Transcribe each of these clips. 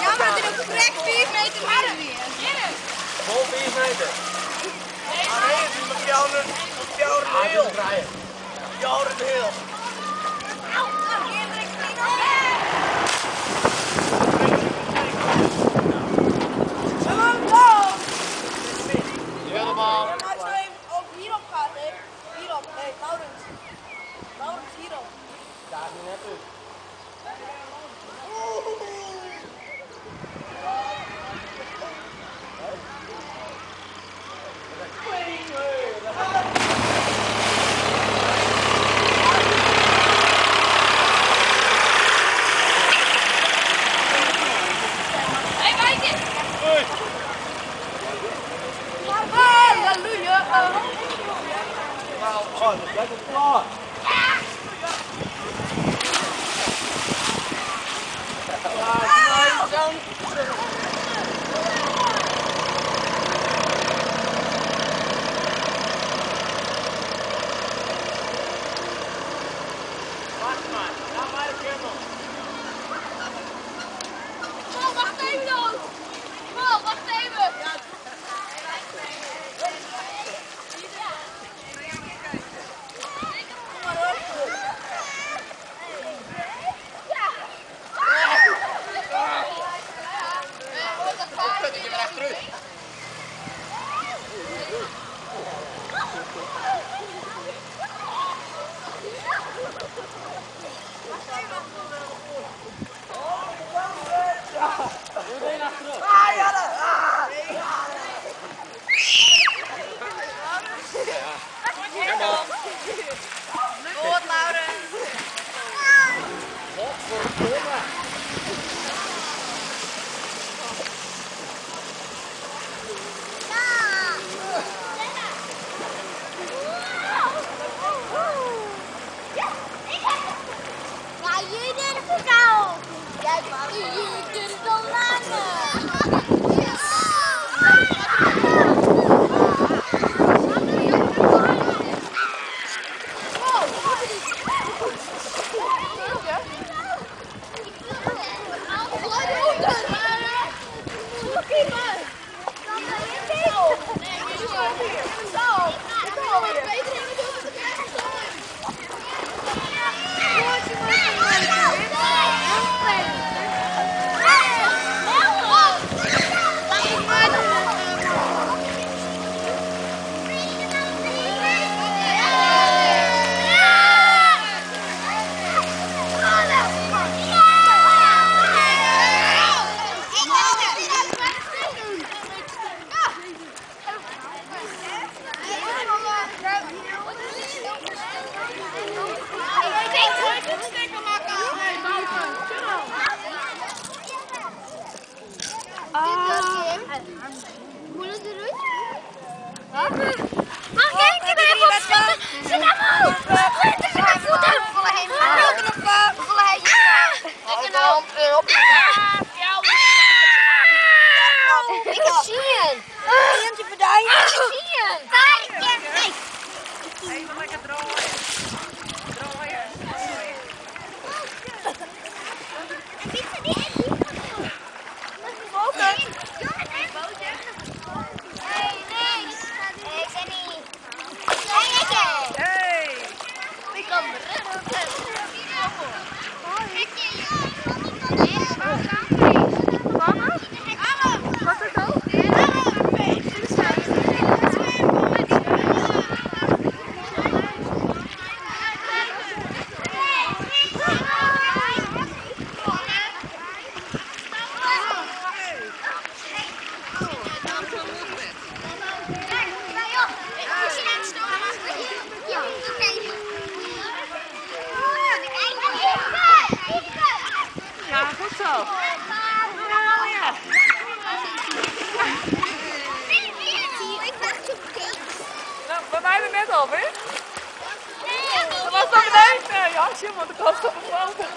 Jammer dat hy noch krekt 5 meter minder wie. Wol 5 meter. Nee, het is maar 4,5. 4,5. Je wil de bal. Maar als je ook hierop gaat, hè? Hierop, hé, Laurens. Laurens, hierop. Daar nu net toe. Hey, Wijtje! Halleluja! Oh, dat is klaar. Wacht maar, laat maar de kermel. Oh, wacht even dan! Oh, wacht even! Kut, ik ben echt terug. Doe het achterop. Goed, Laurens! Godverdomme. Ja, jullie durven het al. Jij jullie durven al langer. Mag ik een keer even op schieten? Zit allemaal! Tussen mijn voeten! Ik heb zien! Eentje voor die. Ik heb zien! Nee! Even lekker draaien. Draaien. Nee, nee! Ik ben niet. Nee, ik Hey! Ik kan Wat is dat? Ja, goed zo. Ik wacht op Kees. Nou, bij mij er net al, hè? Dat was naar beneden. Ja, zie want ik had op een foto.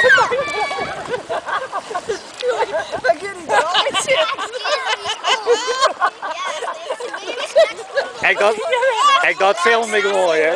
Ja, Ek dat, ek dat film ik moai, hè?